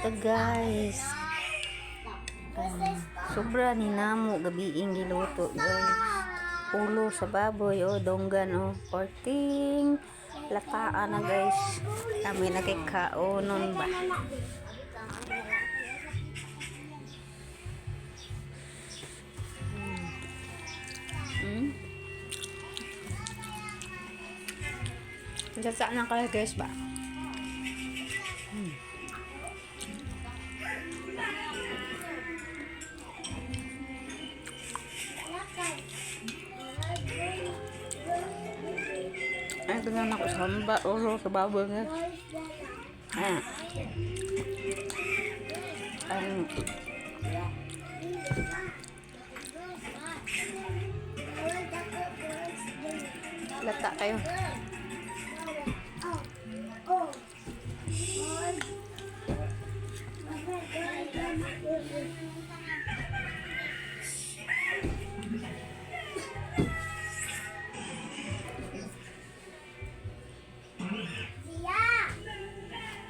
Ta guys. Ah, sobra ni namo gabiing giluto, guys. Ulo sa baboy oh, donggan oh, korting lataan na, guys. Kami na kay kaonon ba. Lata na kayo, guys, ba? Ay, ganyan ako sa hamba, ulo sa baboy nga. Ah. Ang lata kayo. Siya!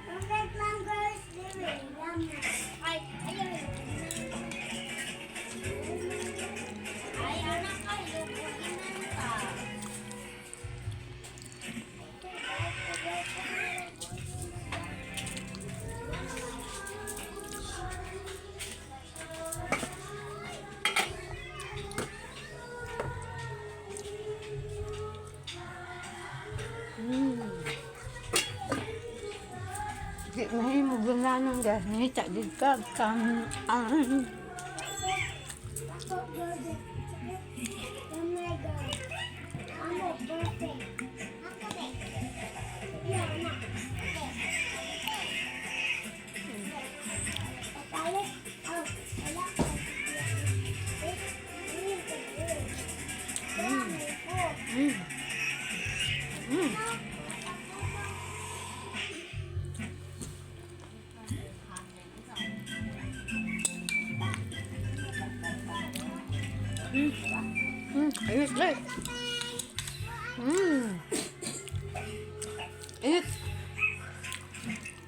Perfect lang, girls. Ay, ayun. Ay, anak kayo. Puginan ka. Di mahimo gananon, guys. Ngita di ka kam ang Ako, girls. Oh my God. I'm a perfect. Ako, eh. Yeah, anak. Tatalik. Oh, wala. Eh, eh, eh. Oh. Ayos, guys. Init.